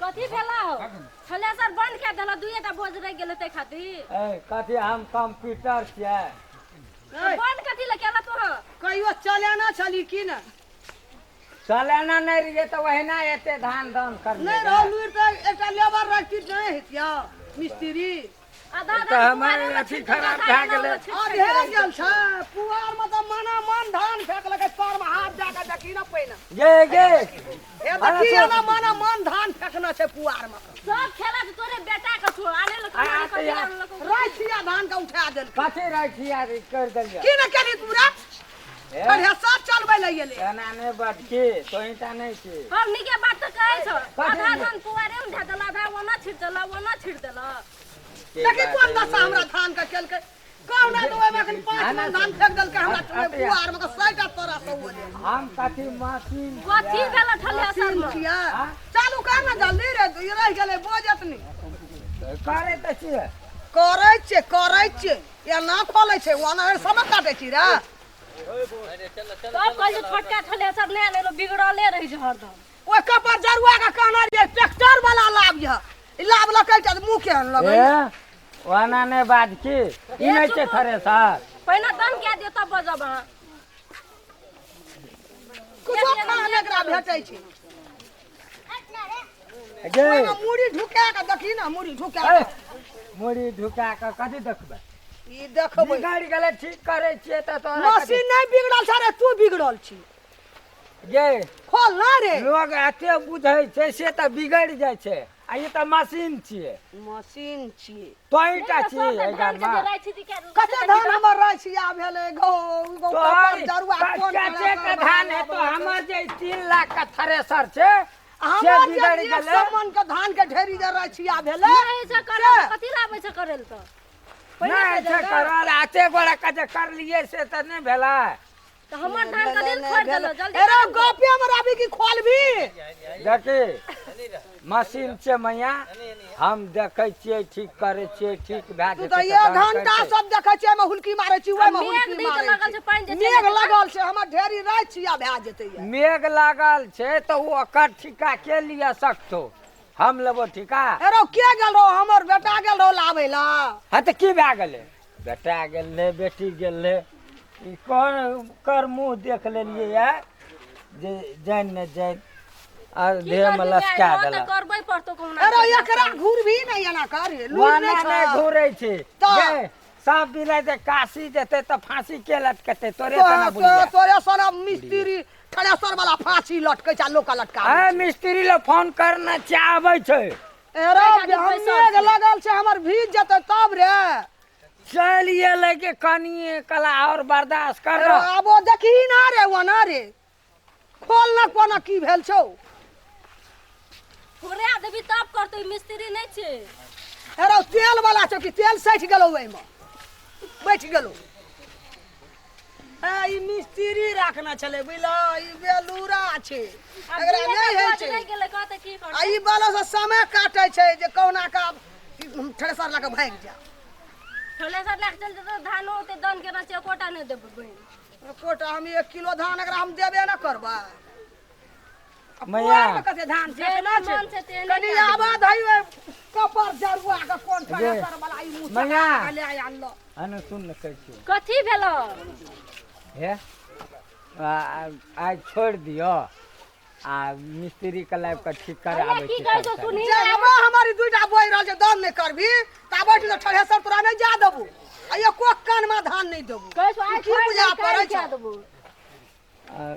कथी भेला हो थलेसर बंद कए देला दुइए टा बोझ रहि गेलै ताहि खातिर। ए कथी हम कंप्यूटर छियै? तऽ बंद कथी लए केला तोहर? कहियो चलेना छली की ने? चलेना नहि रहियै तऽ ओहिना एते धान धान करलियै। नहि रहो लुरि तऽ एकटा लेबर रखती नहि हेतिया मिस्त्री। आधा तऽ धान हमर पुआरे मे अथी छिट देलक, खराब आधा भए गेलै। नाव मे छिट आधे देलक। गेल छै पुआर मे तऽ मना मन धान फेकलकै, तर मे हाथ दए कऽ देखी ने पहिने। गे गे हे देखी एना मना मन धान फेकना छै पुआर मे। सब खेला तऽ तोरे बेटा के छौ, आने लऽ आ, कमाने तऽ कथी यार। आनलक? राखिया धान के उठा देलकै। कथी राखिया करि देलियै? की ने केली तू रे? हे, थ्रेसर चलबै लए गेलै। एना नहि बटकी तोही टा नहि छी। हम नीके बात तऽ कहै छौ। कथी आधा नीक? धान पुआरे मे धऽ देलक, आधा ओना छिट देलक, ओना छिट देलक। के देखी बात कोन है? दशा हमरा धान के केलकै। कहुना तऽ ओहिमे एखन 5 मन धान फेक देलकै हमरा पुआर मे, 100 टा तोरा सौ जे। हम कथी मशीन कथी छियै? भेल थलेसर मशीन मे? छियै। चालू कर ने जल्दी रे, ई रहि गेलै बोझ एतनी। करै तऽ छियै। करै छियै, करै छियै, एना खोलै छै ओना समय काटै छी रे। तब कहै छै छोटका थलेसर नहि आनै, बिगड़ले रहै छै हरदम। ओहि कपर जरुआ के कहने रहियै ट्रैक्टर वाला लाभ यऽ, ई लाभ लकै तऽ मुँह केहन लगै। ए ओना नहि बाज की ई नहि छै थ्रेसर। पहिने दम कए दियौ तब बजब अहाँ। कुछो खान एकरा भेटै छै। गे ओहिमे मुड़ी ढुका कऽ देखी ने, मुड़ी ढुका ए, कऽ। मुड़ी ढुका कऽ कथी देखबै? ई देखबै। बिगड़ि गेलै ठीक करै छियै तऽ तोरा कथी? मशीन नहि बिगड़ल छै रे, तू बिगड़ल छी। गे खोल ना रे। लोग एते बुझै छै से तऽ बिगड़ि जाइ छै, आ ई तऽ मशीन छियै। मशीन छियै। तोही टा नहि तऽ छी सब तऽ एहि धान के गाममे? जे राइ छिटी कए देलकै कते से धान हमर रहै छी आ भेलै गौ गौ तोहर कपर जरुआ कोन कते के थ्रेसर धान वाला हेतौ? लाबै छै? हमर जे 3 लाख के थ्रेसर छै से हमर जे बिगड़ि एक गेलै। सौ मन के धान के ढेरी जे रहै छी आ भेलै। नहि छै करल तऽ कथी लाबै छै करल तऽ? पहिने नहि कहि छै देलकै। करल, एते गोरा के जे करलियै से तऽ नहि भेलै। तऽ हमर धान के दिल फोड़ि देलक जल्दी। अरे गपे मे रहबी कि खोलबी? देखी मशीन छै मैया, हम देखै छियै ठीक करै छियै, ठीक भए तू जेतै तऽ तऽ एक दान घंटा करतै। सब देखै छियै, एहिमे हुलकी मारै छी, ओहिमे आ मेघ हुलकी नहि तऽ मारै लगल छी। छै, पानि जे मेघ चलि जेतै। लगल छै, हमर ढेरी राति छिया भए जेतै ये। मेघ लागल छै तऽ ओ ओकर ठीका के लिअ सकतौ? हम लेबो ठीका? अरे के गेल रहो? हमर बेटा गेल रहो लाबै ला। हँ तऽ की भए गेलै? बेटा गेल रहै, बेटी गेल रहै, ई कोन कर मुँह देख लेलियै ये जे जानि ने जानि आ की देहमे करबी लसका माय, तऽ देलक। करबै पड़तौ कहुना। अरे एकरा घुरबी नहि एना कर, लूरि ओना नहि नहि छौ। घुरै छै। तऽ? गे साँप बिलाइ जे काशी जेतै तऽ फाँसी के लटकेतै? तोरे तो- तना बुढ़िया तोरे सन मिस्त्री थ्रेसर वाला फांसी लटकै छै आ लोक के लटका। ए मिस्त्री लए फोन करना छै, आबै छै। अरे खातिर हम पैसा मेघ छै। लगल छै, हमर भीज जेतै तब रे। चलि एलै के कनिए कला और बर्दाश्त कर। अरे आबो देखी ना रे, ओना रे खोल ना, कोना की भेल छौ? फोड़ा देबी तब करतौ, ई मिस्त्री नहि छै। अरे तेल वाला छौ कि तेल सठि गेलौ, ओहिमे बैठ गेलौ। ए ई मिस्त्री राखना छलै बुझल, ई बेलूरा छै। आब एकरा दुइए नहि टा होइ बोझ छै। रहि गेलै, कहतै की आ करतै? ई बाला से समय काटै छै जे कहुना का थ्रेसर लऽ कऽ भागि जा। थलेसर लए कऽ चलि जेतौ, धानो ओते दान केना छै, एकोटा नहि देबै बहिन। एकोटा हम 1 किलो धान एकरा हम देबे न करबै। मैया पुआर मे कते धान जे फेकना छै। मन छै तेहने कनि कए देबै। आवाज है ओहि कपर जरुआ के कोन थ्रेसर वाला ई मुँह मैया। चका के ले आनलो। हन सुन ने, कहै छियौ। कथी भेलो? हे आइ छोड़ि दियौ आ मिस्त्री के लाबि कऽ ठीक भैया कराबै की छी कहै छौ काल्हि। सुनही। जे आब हमर ई दुइटा बोहि रहल छै, दम नहि करबी तऽ बैठ तऽ थ्रेसर तोरा नहि जा देबू आ एको कान मे धान नहि देबू। कहै छौ आइ की छोड़ि बुझा दही, पड़ै काल्हि छौ? कए देबौ।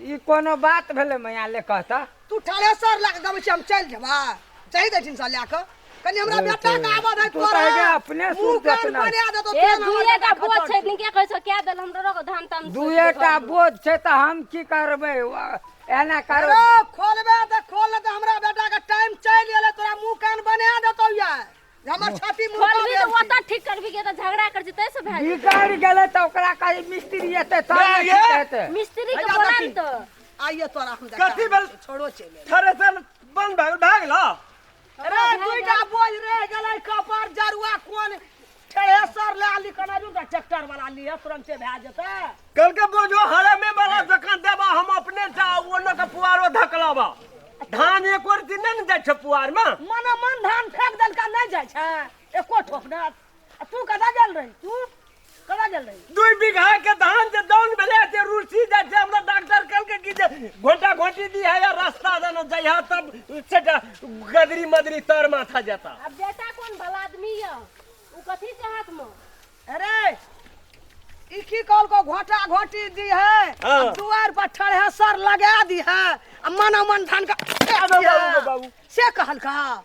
ई कोनो बात भेलै मैया, ले कहता। तू थ्रेसर लए कऽ गबै छी, हम चलि जेबै चलि दै छिन लए कऽ। कनि हमरा बेटा के आबऽ दे। तू तोरा तऽ हेगे अपने मुँह सुर कान देखना। बना देतौ। ए तेहन हमर दुइए टा बेटा बोझ खचर छै, नीके कहै छौ कए देल, हमरो रख धान तान दुएटा बोझ छै तऽ हम की करबै? एना करो। अरे खोलबे तऽ खोल, नहि तऽ हमरा बेटा के टाइम चलि गेलै, तोरा मुँह कान बना देतौ ये हमर छाती मुँह खोलबी तऽ ओतऽ ठीक करबी के तऽ झगड़ा कर छै तै से भए जेतै। बिगड़ि गेलै तऽ ओकरा कही मिस्त्री एतै तब ने ये। ठीक हेतै। मिस्त्री के भैया बोला देखी। ने तऽ आइए तोरा हम कथी भेल? छोड़ो चलि एलै। थ्रेसर बंद भए गेल, भए गेल। अरे दुइटा बोझ रहि गेलै, कपर जरुआ कोन थ्रेसर लए ली, कना जो ट्रैक्टर वाला लिअ, तुरन्ते भए जेतै। कल के बोझो हरमे वाला जखन देबा हम अपने जा ओने के पुआरो धकलाबा। धान एक और दिन नहि ने जाइ छै पुआर में। मने मन धान फेंक देलका, नहि जाइ छै एको ठोप ने। आ तू कतऽ गेल रही? तू कतऽ गेल रही? 2 बीघा के धान जे दाउन भेलै से रुसी जाइ छै। हमरा डॉक्टर कहलकै कि जे घोंटा घोंटी दी है या रास्ता देना जइहा तब सेटा गदरी मदरी तर माथा जेता। अब बेटा कोन भला आदमी यऽ, उ कथी छै हाथ में? अरे ई की कहलको, घोटा घोटी दी है? हाँ। दुआर पर ठड़ेसर लगा दी है आ मन मन धान का फेंक दी है। बाबू, बाबू। से कहलका,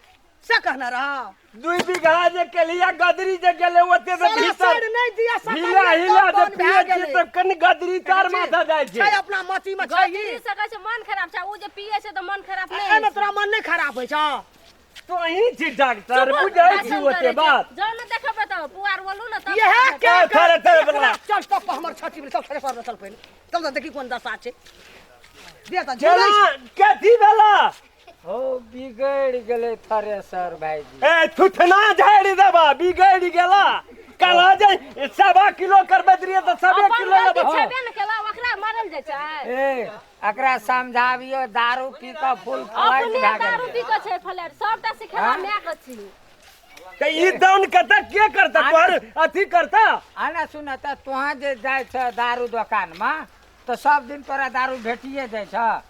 से कहना रहा। 2 बीघा जे केलिया गदरी जे गेलै ओते से साला भीतर सड़ नहि दिया सकल। हिला हिला जे पिए छी तऽ कनि गदरी तर माथा जाइ छै। छै अपना मती में छै। गदरी से कहै छै मन खराब छै, उ जे पिए छै तऽ मन खराब नहि एहिमे तोरा मन नहि खराब होइ छौ? तो अहीं छी डॉक्टर, बुझै छी ओते बात। जौन ने देखबै तऽ पुआर बोलू ने तब। इएह के ए, थोड़े, थोड़े बला। चल तब हमर छठी में चल, थोड़े सर चल पहिने, चल तऽ देखी कोन दशा छै। दे तऽ झूलै केना कथी भेला? हो, बिगड़ि गेलै थ्रेसर भाईजी। ए थुथना झाड़ि देबा, बिगड़ि गेला। कहला जे 1.25 किलो करबैत रहियै तऽ 1.25 अपन किलो गलती लेबै। छेबे ने केला, ओकरा मारल जाइ छै? ए, एकरा समझाबियो, दारू पी कऽ फुल फ्लैट अपने भए दारू गेल। पी कऽ छै फलैट, सबटा सिखेला माय के छी। तऽ ई दान कतऽ के करता तोहर अथी करता? आना सुन तऽ, तोहाँ जे जाइ छ दारू दोकानमे तऽ सब दिन तोरा दारू भेटिए जाइ छ?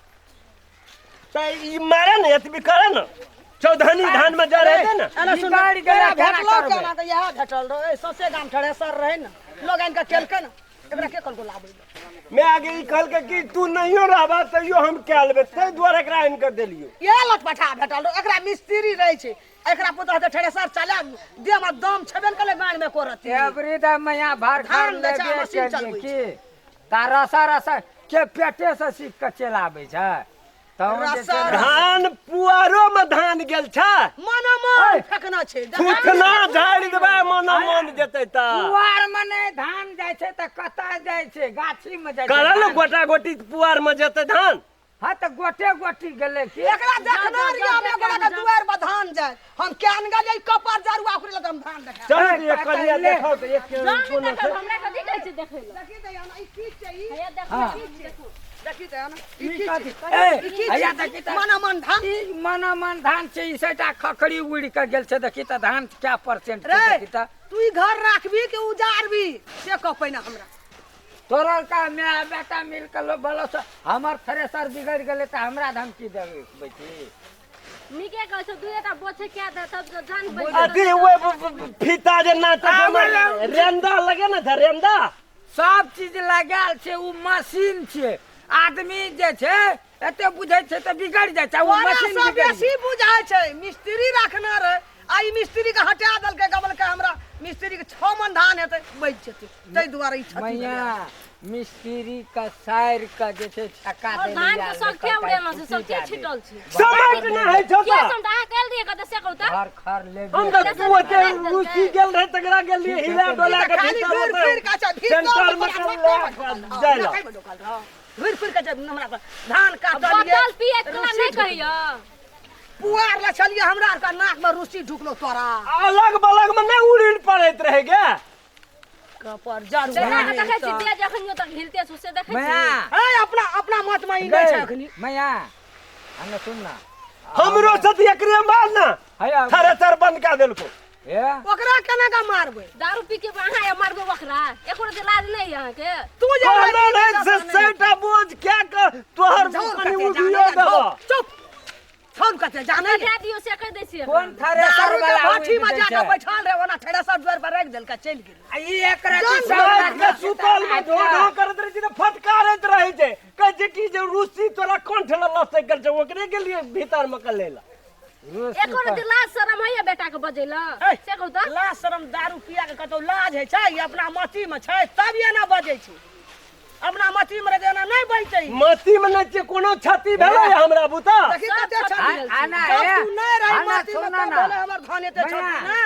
तऽ ई मारे ने एतबी करे ने चौधनी धान में जरे दे ने। एना सुन, बिगड़ि गेलै, तोरा केना भेटलो? करबै? केना तऽ इएह भेटल रहौ। सौंसे गाम ठड़ेसर रहै ने, लोग आनि कऽ केलकै ने, एकरा के कहलको लाबै लए? मैं आगे ई कहलकै कि तू नहियो रहबा तैयो हम कए लेबै, ताहि दुआरे एकरा आनि कऽ देलियो। इएह लटपटा भेटल रहौ एकरा। मिस्त्री रहै छै, एकरा पुतोह तऽ ठेरेसर चला देह में दम छेबे ने करै, गाँड में एको रत्ती। एवरी द मैया भर धान घर दै छै, लेबे मशीन केलियै चलबै। की ता रसा रसा के पेटे से सीख के चलि आबै छै तऽ जे छै रसा- ने- धान पुआरो में धान गेल छै। मने मन फेकना छै। थुथना झाड़ि देबै, मना मन जेतै तऽ। पुआर मे नहि धान जाइ छै तऽ कतऽ जाइ छै? गाछी मे जाइ छै करल धान। गोटा गोटी पुआर में जेतै धान। हँ तऽ गोटे गोटी गेलै की? एकरा देखना रहियै हम एगोरा के दुआरि पर धान जाय, हम केहन गेलियै कपर जरुआ ओकरे लग हम धान देखा। चल ए, एक कनिया ले। देखाउ तऽ एक जौन ने कोनो देखब, हमरा कथी कहै छै देखै लए? देखी तऽ ई की छै ई? हैया देखू। हाँ। देखू। देखी तऽ ई ई की कथी? छै? ए, ई की हैया छै? देखी तऽ। मने मन धान। ई मना मन धान छै, ई सबटा खखड़ी उड़ि कऽ गेल छै। देखी तऽ धान क्या परसेंट छै। रे देखी तऽ। तू ई घर राखबी कि उजारबी से कह पहिने हमरा। तोरा का माय बेटा मिल कऽ लो बोलो से हमर थ्रेसर बिगड़ि गेलै तऽ हमरा धमकी देबै बेटी? नीके कहै छै, दुएटा बोझ छै, कए दे तब तऽ जान बचि। अथी ओहि फीता जे नाचै छै, रेंदा लगे ने छै रेंदा। सब चीज लगायल छै, ओ मशीन छै। आदमी जे छै एते बुझै छै तऽ बिगड़ि जाइ छै, ओ तोरा मशीन से बिगड़ि जाइ। बेसी बुझाइ छै। मिस्त्री रखने रहे आ ई मिस्त्री के हटा देलकै, गबलकै हमरा मिस्त्री के 6 मन धान हेतै बचि जेतै, ताहि दुआरे ई क्षति मैया भेलै। मिस्त्री के सारि के जे छै छक्का और देने धान के आयल सब के रहै, उड़ेलो छै, सब के छुट्टी छिटल छै। समझ नहि होइ छौ के तऽ। समझ अहाँ कैल रहियै कतऽ से कहू तऽ? घर खर लेबे। हम तऽ तू ओते रुचि गेल रहे तकरा गेलियै हिला डोला ई के तऽ खाली भीतर घुरि ओते फिर के छै, भीतर सेंटर में तोरा चल नकाइ में ढुकल रहौ, जाय ला। नकाइ में ढुकल रहौ। घुरि फिर के छै, हमरा पर धान काटलियै। बोतल पिए के नहि रुसी कहियो। पुआर ले छलियै, हमरा आरके नाक में रुसी ढुकलो तोरा। अलग बलग में नहि उड़ि पड़ैत रहे गे। कपर जरूर। बेटा के देखै छी देह जखन तक हिलते छै से देखै छी। मैया। ए अपना अपना मत में ई नहि छै अखनी। मैया, हमे सुन ना। हमरो से तऽ एकरे मार ने। हैया। थ्रेसर बंद कऽ देलको। ए। ओकरा केना के मारबै? दारू पी के अहाँ या मारबो ओकरा, एको रति लाज नहि यऽ अहाँके? तू जे कहलो नहि से सैटा बोझ क्या के तोहर झोर कनि कते उभियो जानै देबऽ। चुप, छोड़ कते जानै। कटा दियौ से कहि दै छियै। कोन थ्रेसर दारू के वाला भाठी में उड़ि जाके जाइ छै? बैठल रहे, ओना ठेरेसर द्वार पर राखि देलकै, चलि गेल। आ ई एकरा जान जे सब राति के सुतल में अच्छा। ढो ढो करैत रहै छै तऽ फटकारैत रहै छै, कहै छै कि जे रूसी तोरा कंठ लऽ लसकि गेल छै, ओकरे गेलियै भीतर में कऽ लै। रूसी एको रति लाज शरम होइया बेटा के बजै लए? ए, से कहू तऽ। लाज शरम दारू पिया के कतौ लाज होइ छै? ई अपना मती में छै तब एना बजै छै। अपना मती में रहतै एना नहि बजतै ई। मती में नहि छै, कोनो क्षति भेलै हमरा बुता? देखी कते सब क्षति क्षति भेल छै। आना जब ए, तू नहि रही आना मती में सुनना तब ना। भेलै हमर धान एते क्षति ना।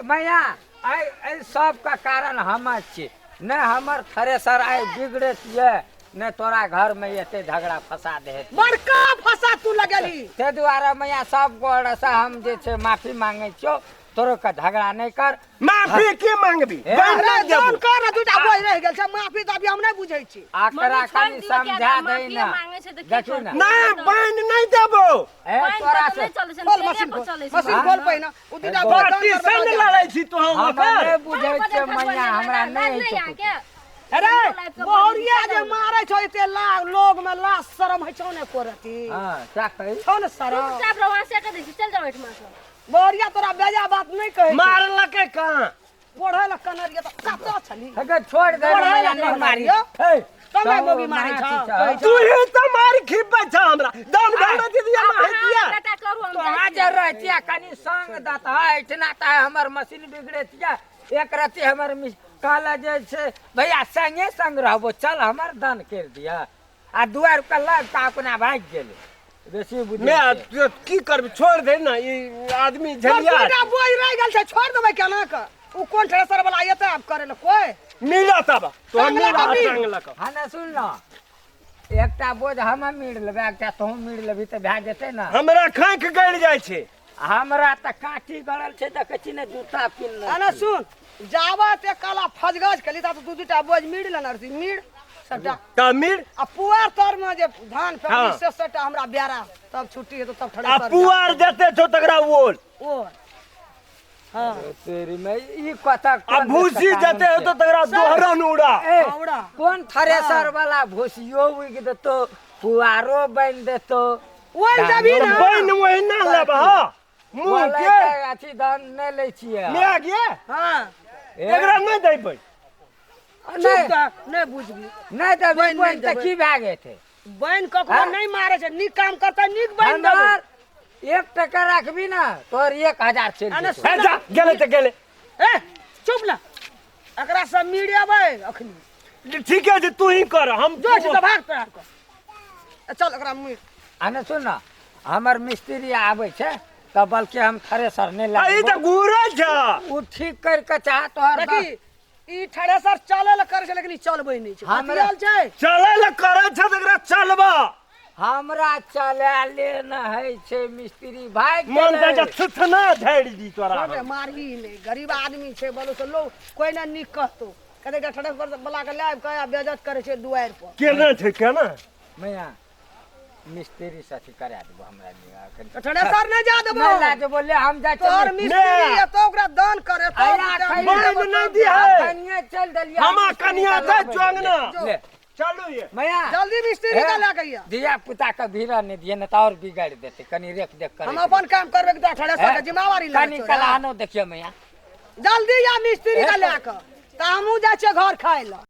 मैया, एहि एहि सबके कारण हमर छी। नहि हमर थ्रेसर आइ बिगड़ैत ये, नहि तोरा घरमे एते झगड़ा फसाद हेतै। बड़का फसा तू लगेली। ताहि दुआरे मैया, सब गोरसँ हम जे छै माफी मांगै छियौ। तोरो के झगड़ा नहीं कर। माफी के मांगबी? ए, बन अरे नहीं दान देबो। कर ना, दूटा बोझ रहि गेल छै, माफी ताफी हम नहि बुझै छी। आकरा मम्मी, छोड़ि कनि दियौ, किया समझा तऽ दे माफिए ना। मांगै छै तऽ की देखियौ करतै? ना। ना, बन नहीं देबो। ए पानि तोरा पर तऽ से नहि चलै छै, खोल तेले मशीन पर खोल, चलै छै। मशीन हाँ, खोल ना। पहिने ओ दूटा ए, बोझ दान पार्टी करबै संग तऽ लड़ै छी तू हम हम ओकर। नहि बुझै छियै मैया, हमरा नहि होइ छै कुछो। अरे बहुरिया जे मारै छौ एते ला लोग में लाज शरम होइ छौ ने कोरती? हाँ, क्या कही? छौ ने शरम? चुपचाप रहो, वहाँ से कह दै छी, चल जाओ एहिठमा सँ। बहुरिया तोरा बेजा बात नहि कहै छौ। मारलकै कहाँ? पढ़ै लए कनरिया तऽ कतऽ छली? अगर छोड़ दे पढ़ै मैया, लए नहीं मारी। कनरिया। हे, तमे सब मोगी मारै छौ, मारै कहै छौ। तू ही तो मार खिबै छ हमरा। दान भेल दीदी आब हम अहाँ दिया। बेटा करू, हम तो जाइ आज छी। रहतिया कनि संग दत है, एहिठिना तऽ हमर मशीन बिगड़ेतिया एक रति हमर मिस कहल जे छै भैया संगे संग रहबो, चल हमर दान कर दिया आ दुआर के लग के अपना भागि गेलै। बेसी बुझै मैं छै। की करबी, छोड़ दे ना, ई आदमी झलिया। दूटा बोझ रहि गेल छै, छोड़ देबै केना कऽ? ओ कोन थ्रेसर वाला एतै आब करै लए कोइ? मिला तब तो टांग लऽ मिला कऽ मिल। टांग लऽ कऽ। हाँ ने, सुन न, एकटा बोझ हम मीड़ लेबै, एकटा तोहूँ मीड़ लेबही तऽ भए जेतै ने। हमरा खांक गड़ि जाइ छै। हमरा तऽ काँटी गड़ल छै, देखै छी ने जूता पिन्हने आना छी। सुन, जाबत एक काला फजगज केली ता दू दूटा बोझ मीड़ लेने रहती, मीड़ सबटा। तऽ मिल। आ पुआर तर में जे धान फेकली हाँ। से सबटा हमरा बेरा तब छुट्टी हेतौ तब आ थ्रेसर पुआर जते छौ तकरा ओल। ओ हाँ। तेरी में ई कतक आ कोन भूसी देशके जते कानून हेतौ छै? तकरा दोहरन उड़ा। ए, उड़ा। कोन थ्रेसर वाला भूसियो उगि देतो, पुआरो बनि देतो। ओहि देबही तऽ ने। बनि ओहिना लेब हँ मुँह बोलै के तऽ अथी धान नहि लै छियै। मै गे। हाँ। ए, एकरा नहि देबै। नहि। चुप तऽ नहि बुझबी। नहि देबै। बनि नहि बनि तऽ देबै। की भए गेतै? बनि ककरो हाँ? नहि मारै छै, नीक काम करतै नीक बनि देबै। हमर 1 टका राखबी ने तोहर 1000 चलि आने जेतौ। हे जा, गेलै तऽ गेलै। ए चुप ना, एकरा सब मिड़ेबै अखनी। ठीके छै, तू ही कर हम जो छै तऽ भाग तोरा आरके। चल एकरा मिड़। आ ने सुन न, हमर मिस्त्री आबै छै तऽ बल्कि हम थ्रेसर नहि आ ई लगबो। तऽ घूरै छै। ओ ठीक करि कऽ चाह तोहर देखी, ई थ्रेसर चले लए करै छै लेकिन ई चलबै नहि छै। हमरा- कथी छै? चलै लए करै छै तऽ एकरा चलबा। हमरा चला ले न होइ छै, मिस्त्री भागि मन तऽ गेलै। जे थुथना झाड़ि दी तोरा। छोड़ दे, मारही नहि, गरीब आदमी छै। बोलो तऽ लोग कोइ ने नीक कहतो, कहतै कि थ्रेसर वाला के लाबि कऽ आ बेइज्जत करै छै दुआरि पर। केना छै केना? मैया, मिस्त्री से अथी करा देबो हमरा लिए एखन। तऽ थ्रेसर नहि जा देबो। नहि ला देबो, ले हम जाइ तोहर छी। मिस्त्री ने। एतौ ओकरा दान करे तब आया दूटा खैनी। बनि नहि दिहै। कनिये चल देलियै। हमा मिस्त्री कनिया के छै लबै। चोंगना। ले। चलू ये। मैया। जल्दी मिस्त्री के लए के अइहे। धिया पुता के भीड़ नहि दियै ने तऽ और बिगाड़ि देतै। कनि रेख देख करै। हम अपन काम करबै कि तोरा थ्रेसर के जिम्मेवारी कनि लगै छौ? कलानो देखियौ मैया। जल्दी आ मिस्त्री के लए कऽ, तऽ हमहूँ जाइ छियै घर खाय लए।